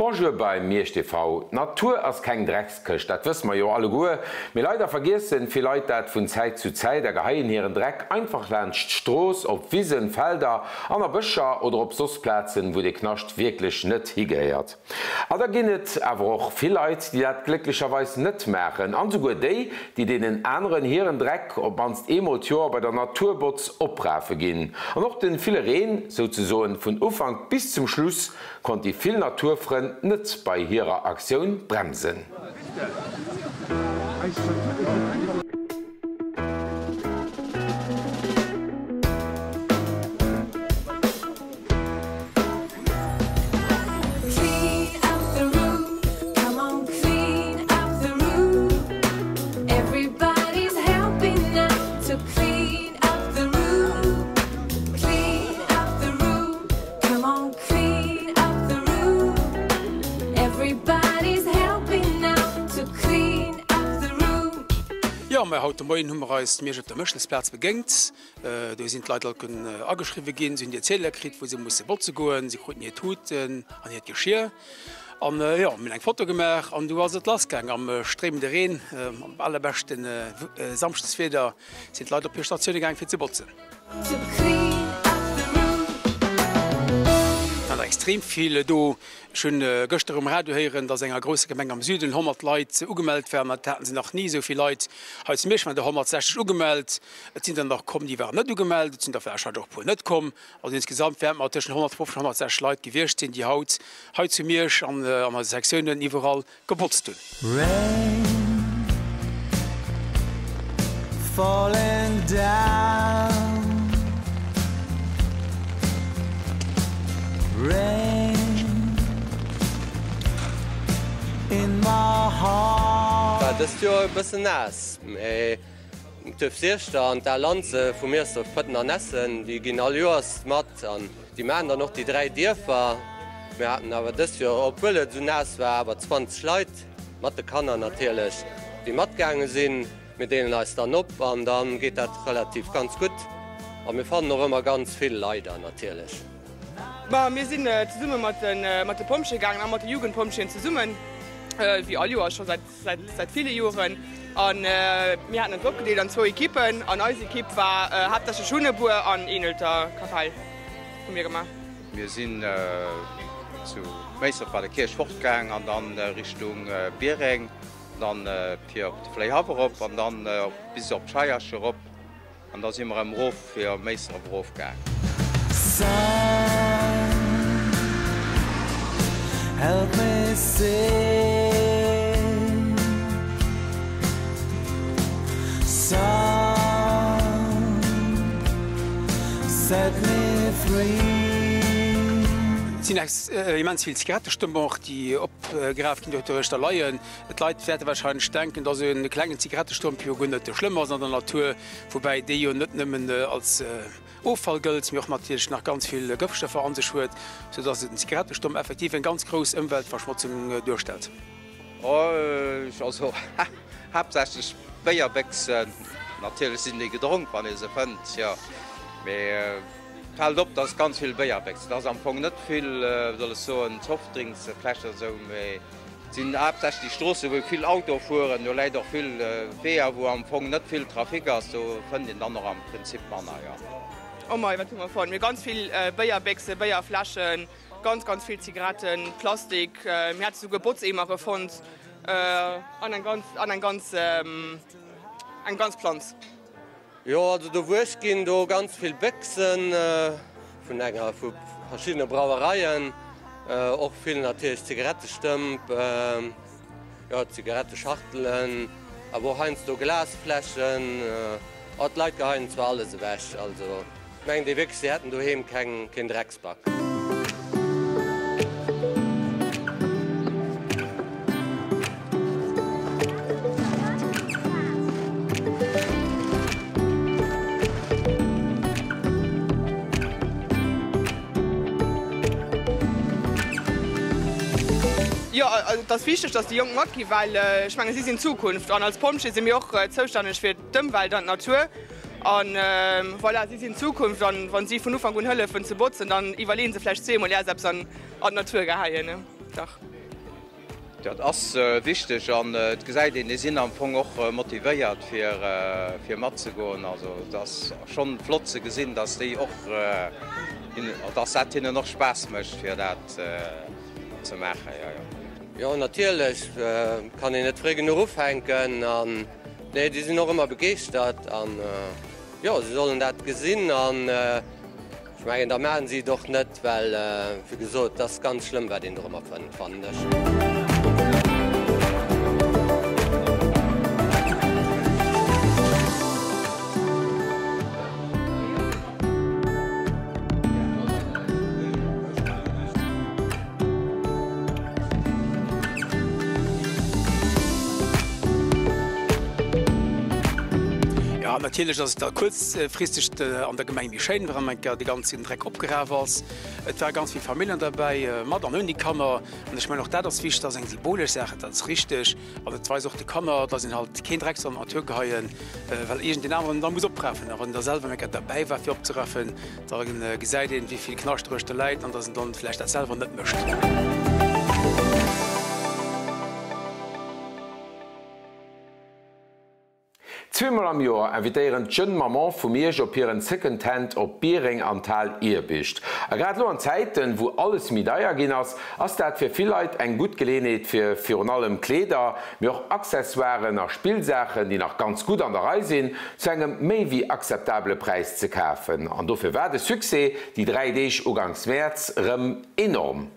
Bonjour bei Miersch TV. D'Natur ass keng Dreckskëscht, dat wësse mer jo alleguer. Mee leider vergiessen vill Leit dat vun Zäit zu Zäit a geheien hiren Dreck einfach laanscht d'Strooss, op Wisen, Felder an a Bëscher oder op soss Plazen, wou de Knascht wierklech net higehéiert. A da ginn et awer och vill Leit, déi dat glécklecherweis net maachen, an esouguer déi, déi deenen aneren hiren Dreck op d'mannst eemol d'Joer bei der Naturbotz oprafe ginn. An och de ville Reen, souzesoen vun Ufank bis zum Schluss, konnt déi vill Naturfrënn net bei hirer Aktioun bremsen. Jo, mä haut de Moien hu mer eis Miersch op der Méchlesplaz begéingt. Do sinn d'Leit all ageschriwwe ginn, si hunn hir Zieler kritt, wou se musse botze goen, si kruten hir Tuten an hiert Geschier. An jo, mir hunn eng Foto gemaach an du ass et lass gaang. Am stréimende Reen, am allerbeschte Samschdeswieder sinn d'Leit op hir Statioune gaang fir ze botzen. War extrem vill do. Ech hunn gëschter um Radio héieren, dass enger grousser Gemeng am Süden 100 Leit ugemellt waren. Dat haten se nach ni, esou vill Leit. Hei zu Miersch waren der 160 ugemellt. Et sinn der nach komm, déi waren net ugemellt. Et sinn der warscheinlech och e puer net komm. Also insgesamt wäerte mer tëschent 150 an 160 Leit gewiescht sinn, déi haut hei zu Miersch an an eise Sektiounen iwwerall gebotzt hunn. Rain falling down Rain in my heart. War dëst Joer e bëssen naass, mee D'Duerfsieschter an d'Al Lanze vu Miersdorf, Pëtten an Essen, déi ginn all Joers mat an déi maachen dann och déi 3 Dierfer. Mir haten awer dëst Joer, obwuel et esou naass war, awer 20 Leit, mat de Kanner natierlech, déi matgaange sinn. Mir deelen eis dann op an da geet dat relativ ganz gutt a mir fannen och ëmmer ganz vill Leider natierlech. Ma mir sinn zesumme mat de Pompjeeë gaangen a mat de Jugendpompjeeën zesummen, wéi all Joer scho säit. Säit ville Joren. An mir haten eis opgedeelt an zwou Ekippen. An eis Ekipp war haaptsächlech Hunnebuer an Eenelter Kapell hu mir gemaach. Mir sinn zu Méisdref bei der Kierch fortgaang an dann Richtung Biereng, dann fir op de Fléihaff erop an dann bis op d'Scheierche erop. An da si mer erëm erof fir op Méiseref erof gaang. Et sinn immens vill Zigarettestëmmer och, déi opgeraf ginn, doduerch da leien. D'Leit wäerte warscheinlech denken, dass e klengen Zigarettestomp jo guer net schlëmm ass an der Natur, woubäi dee jo net nëmmen als Offall gëllt, mee och natierlech nach ganz vill Gëftstoffer an sech huet, sou dass en Zigarettestomp effektiv eng ganz grouss Ëmweltverschmotzung duerstellt. Also haaptsächlech Béierbéchsen, natierlech sinn déi gedronk wann ee se fënnt, jo, mee et fält op, dass ganz vill Béierbéchsen, et ass am Fong net vill, wéi soll ech soen, Softdrinksfläschen oder sou, mee Et sinn haaptsächlech déi Stroossen, wou vill Autoe fueren. Do läit och vill Weeër, wou am Fong net vill Trafic ass. Do fënnt een dann och am Prinzip manner, jo. Oh mei, wat hu mer fonnt? Mir hu ganz vill Béierbéchsen, Béierfläschen, ganz, ganz vill Zigaretten, Plastik. Mir hate souguer Botzeemere fonnt an eng ganz, an eng ganz, eng ganz Planz. Jo, also do wuess ginn do ganz vill Béchsen vun enger vu verschiddene Brauereien, och vill natierlech Zigarettestëmp, jo Zigaretteschachtelen, awer och heiansdo Glasfläschen. Oh, d'Leit geheien zwar alles ewech, also mengt ee wierklech si hätten doheem keng keen Drecksback. Jo, et ass wichteg, datt déi Jonk matginn, well ech menge si sinn d'Zukunft an als Pompjee si mir och zoustänneg fir d'Ëmwelt an d'Natur. An voilà, si sinn d'Zukunft an wa si vun Ufank un hëllefen ze botzen, dann iwwerleeën se vläicht zweemol, ier se eppes an d'Natur geheien. Dach. Dat ass wichteg an et gesäit een, déi sinn am Fong och motivéiert fir matzegoen. Also et ass schonn flott ze gesinn, datt déi och, datt dat hinnen och Spaass mécht fir dat ze maachen, jo jo. Jo natierlech kann een net fréi genuch ufänken an nee déi sinn och ëmmer begeeschtert an jo se sollen dat gesinn an Ech mengen, da maachen si et och net, well, wéi gesot, et ass ganz schlëmm, wat een dorëmmer fënnt, fannen ech. Jo, natierlech ass et da kuerzfristeg an der Gemeng méi schéin, wann eng Kéier de ganzen Dreck opgeraf ass. Et ware ganz vill Familljen derbäi, mat an ouni Kanner. An ech mengen, och dat ass wichteg, dat ass eng symbolesch Saach, dat ass richteg. An et weist och de Kanner, dass een halt keen Dreck soll an d'Natur geheien, well iergendeen aneren en da muss oprafen. A wann een da selwer eng Kéier derbäi war fir opzeraffen, Da gesäit een, wéi vill Knascht eruechter läit an dass en dann vläicht dat selwer net mécht. Zweemol am Joer invitéieren d'Jeunes Mamans vu Miersch op hiren Second Hand op Biereng an d'Hal Irbischt. A grad elo an Zäiten, wou alles méi deier ginn ass, ass dat fir vill Leit eng gutt Geleenheet fir virun allem Kleeder, mee och Accessoiren a Spillsaachen, déi nach ganz gutt an der Rei sinn, zu engem méi wéi akzeptabele Präis ze kafen. An dofir war de Succès déi 3 Deeg uganks Mäerz rëm enorm.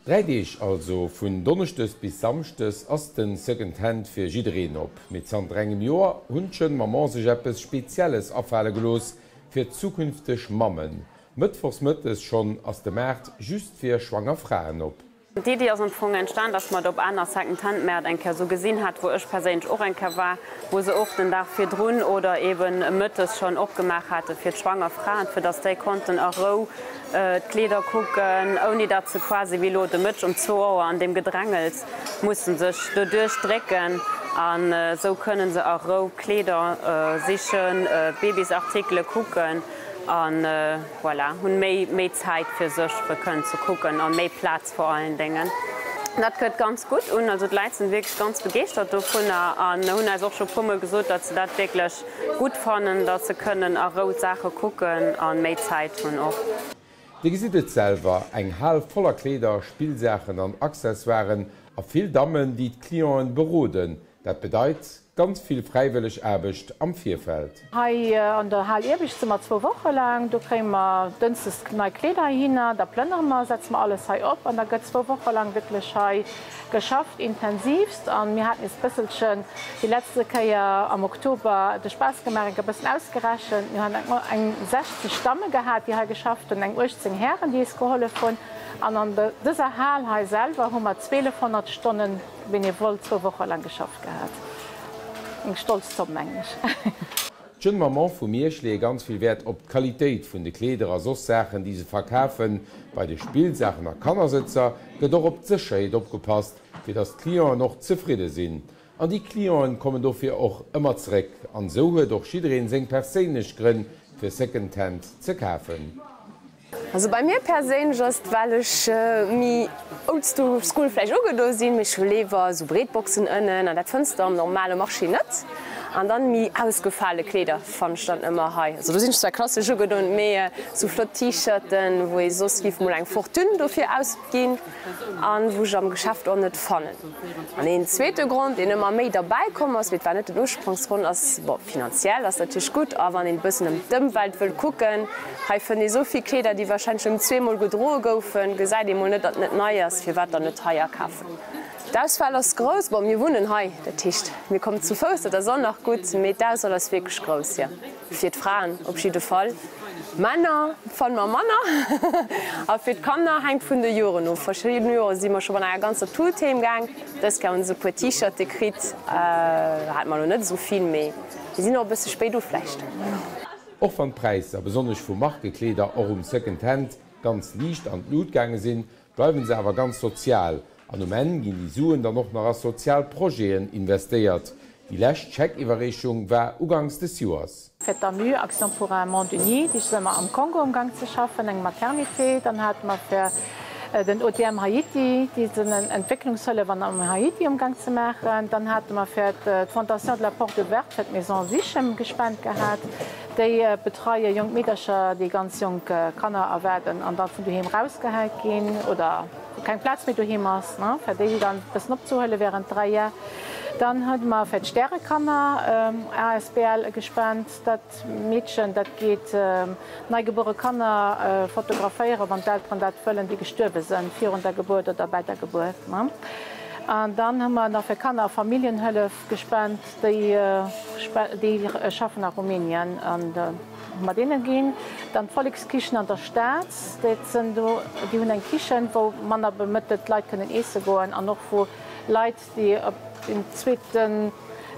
3 Deeg, also vun Donneschdes bis Samschdes, ass de Second Hand fir jiddereen op. Mee zanter engem Joer hunn d'Jeunes Mamans sech eppes Spezielles afale gelooss fir zukünfteg Mammen. Mëttwochs mëttes schonn ass de Maart just fir schwanger Fraen op. D'Iddi ass am Fong entstan, dass mer et op aner Second-Hand-Mäert eng Kéier esou gesinn hat, wou ech perséinlech och eng Kéier war, wou se och den Dag virdrun oder eben mëttes schonn opgemaach hate fir d'schwanger Fraen, fir dass déi konnten a Rou d'Kleeder kucken, ouni datt se quasi wéi elo de Mëtteg um zwou Auer an deem Gedrängels mussen sech doduerch drécken. An esou kënnen se a Rou Kleeder sichen, Babysartikele kucken an. Voilà, hunn méi méi Zäit fir sech fir kënnen ze kucken an méi Plaz vor allen Déngen. Dat kënnt ganz gutt un, also d'Leit sinn wierklech ganz begeeschtert dovunner an hunn eis och scho puermol gesot, datt se dat wierklech gutt fannen, datt se kënnen a Rou d'Saache kucken an méi Zäit hunn och. Dir gesitt et selwer, eng Hal voller Kleeder, Spillsaachen an Accessoiren a vill Dammen, déi d'Clienten beroden. Dat bedeit ganz vill fräiwëlleg Aarbecht am Virfeld. Hei an der Hal Iewescht si mer zwou Woche laang. Do kréie mer dënschdes nei Kleeder heihinner, da plënnere mer, setze mer alles hei op an da gëtt zwou Woche laang wierklech hei geschafft, intensivst. An mir haten eis bësselchen déi letzte Kéier am Oktober de Spaass gemaach, enk e bëssen ausgerechent. Mir hunn eng 60 Damme gehat, déi hei geschafft hunn, eng 18 Hären, déi eis gehollef hunn. An an dëser Hal hei selwer hu mer 1200 Stonnen Benevol zwou Woche lang geschafft gehat. Eng stolz Zomm, mengen ech. D'Jeune Maman vu Miersch leeë ganz vill Wäert op d'Qualitéit vun de Kleeder a soss Saachen, déi se verkafen. Bei de Spillsaachen a Kannersëtzer gëtt och op d'Sécherheet opgepasst, fir datt d'Clienten och zefridde sinn. An déi Clienten kommen dofir och ëmmer zeréck. An esou huet och jiddereen seng perséinlech Grënn, fir Secondhand ze kafen. Also bei mir perséinlech ass et well ech méi old school vläicht ugedo sinn, mee ech hu léiwer esou breet Boxen ënnen an dat fënns de am normale Marché net. An dann méi ausgefale Kleeder fannen ech dann ëmmer hei. Also do sinn ech zwar klassesch ugedoen, mee esou flott T-Shirten wou ee soss giff mol eng Fortune dofir ausginn an wou ech am Geschäft och net fannen. An een zweete Grond deen ëmmer méi derbäi komm ass, mee et war net den Ursprongsgrond, ass bon finanziell ass natierlech gutt a wann een e bëssen ëm d'Ëmwelt wëll kucken, Hei fënnt ee sou vill Kleeder, déi warscheinlech nëmmen zweemol gedroe goufen. Gesäit ee mol net, datt et net nei ass, firwat dann net hei akafen? D'Auswahl ass grouss. Bon, mir wunnen hei, dat heescht, mir kommen zu Fouss, dat ass och nach gutt, mee d'Auswahl ass wierklech grouss, jo. Fir d'Fraen op jidde Fall. Männer fanne mer manner. A fir d'Kanner hänkt vun de Joren of. Verschidden Jore si mer scho mat enger ganzer Tut heem gaang. Dës Kéier hu se e puer T-Shirte kritt. Hate mer elo net esou vill, mee mir sinn och e bësse spéit u vläicht. Och wann d'Präisser, besonnesch vu Markekleeder, och um Second Hand ganz liicht an d'Lut gaange sinn, bleiwen se awer ganz sozial. An um Enn ginn déi Suen dann och nach a sozial Projeten investéiert. Déi lescht Scheckiwwerreechung war uganks des Joers. Fir d'AMU, Action pour un monde uni, déi si mer am Kongo amgang ze schaffen, eng Maternité. Dann hate mer fir. Den OTM Haiti, déi sinn en Entwécklungshëllef an am Haiti amgaang ze maachen. Dann hate mer fir d'Fondation de la Porte Ouverte fir d'Maison Sichem gespent gehat. Déi betreie jonk Meedercher, déi ganz jonk Kanner erwaarden an da vun doheem rausgehäit ginn oder wou keng Plaz méi doheem ass, fir déi dann e bëssen opzehuele während 3 Jar. Dann hu mer fir d'Stärekanner asbl gespent. Dat Meedchen, dat geet neigebuere Kanner fotograféieren, wann d'Elteren dat wëllen, déi gestuerwe sënn virun der Gebuert oder bäi der Gebuert. An dann hu mer nach fir Kanner a Familljenhëllef gespent, déi déi schaffen a Rumänien an hu mer deene ginn. Dann d'Vollekskichen an der Stad, dat sënn do, déi hunn eng Kichen, wou manner bemëttelt Leit kënnen eesse goen an och wou Leit, déi op en zweeten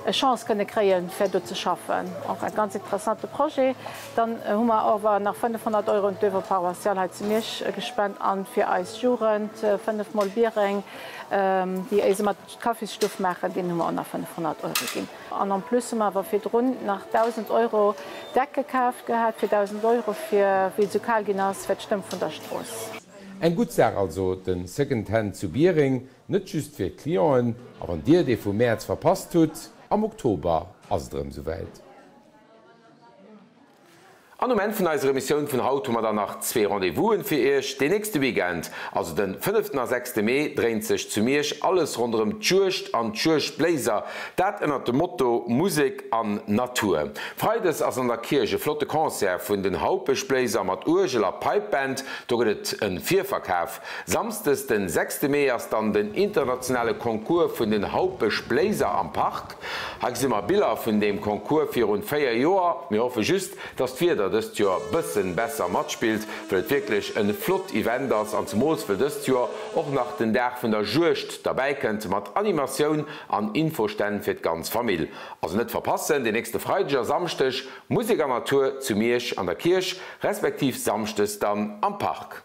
Chance kënne kréien, fir do ze schaffen. Och e ganz interessante Projet. Dann hu mer awer nach 500 Euro un d'Oeuvre paroissiale hei zu Miersch gespent an fir eis Jugend, 5 mol Biereng, déi éis ëmmer d'Kaffisstuff maachen, deenen hu mer och nach 500 Euro ginn. An en plus hu mer awer virdrun nach 1.000 Euro Decke kaaft gehat, fir 1.000 Euro fir, wéi et esou kal ginn ass, fir d'Stëmm vun der Strooss. Eng gutt Saach also, den Second Hand zu Biereng, Net just fir d'Clienten, a wann dir dee vum Mäerz verpasst hutt, am Oktober ass et erëm souwäit. An um Enn vun eiser Emissioun vun haut hu mer dann nach zwee Rendez-vousen fir iech. Deen nächste Weekend, also den fënneften a sechste Mee, dréint sech zu Miersch alles ronderëm d'Juegd an d'Juegdbléiser, dat ënnert dem Motto Musek an Natur. Freides ass an der Kierch e flotte Concert vun den Haupeschbléiser mat Uergel a Pipe Band, do gëtt et e Virverkaf. Samsdes den sechste Mee ass dann den internationale Concours vun den Haupeschbléiser am Park. Hei gesi mer Biller vun deem Concours virun 4 Joer. Mir hoffe just, dass d'Wieder dëst Joer bëssen besser matspillt, wëll et wierklech en flott Event ass an zemools wëll dëst Joer och nach den Dag vun der Juegd derbäi kënnt mat Animatioun an Infostänn fir d'ganz Famill. Also net verpassen, den nächste Freideg a Samschdeg Musek an Natur zu Miersch an der Kierch, respektiv Samschdes dann am Park.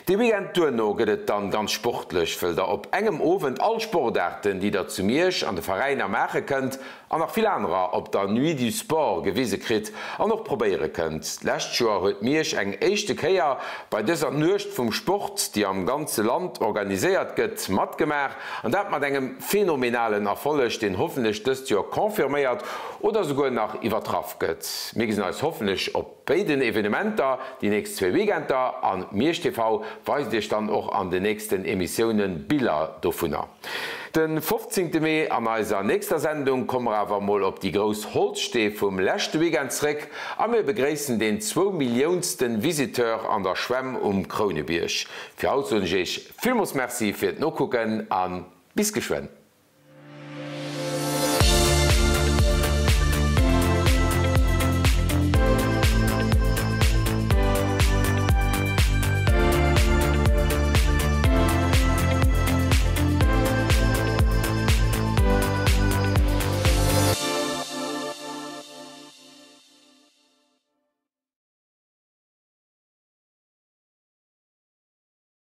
De Weekend duerno gëtt et dann ganz sportlech, wëll der op engem Owend all Sportaarten, déi der zu Miersch an de Veräiner maache kënnt, an nach vill anerer op der Nuit du Sport gewise kritt an och probéiere kënnt. D'lescht Joer huet Miersch eng éischte Kéier bei dëser Nuecht vum Sport, déi am ganze Land organiséiert gëtt, matgemaach an dat mat engem phänomenalen Erfolleg, deen hoffentlech dëst Joer confirméiert oder souguer nach iwwertraff gëtt. Mir gesinn eis hoffentlech op. Béiden Evenementer déi nächst zwee Weekender an Miersch TV weist iech dann och an den nächsten Emissiounen Biller dovunner. Den 15 Mee an eiser nächster Sendung komme mer awer mol op déi grouss Holzstee vum leschte Weekend zréck a mir begréissen deen zwou Milliounsten Visiteur an der Schwämm um Krounebierg. Fir haut soen ech iech villmols Merci fir d'Nokucken an bis geschwënn.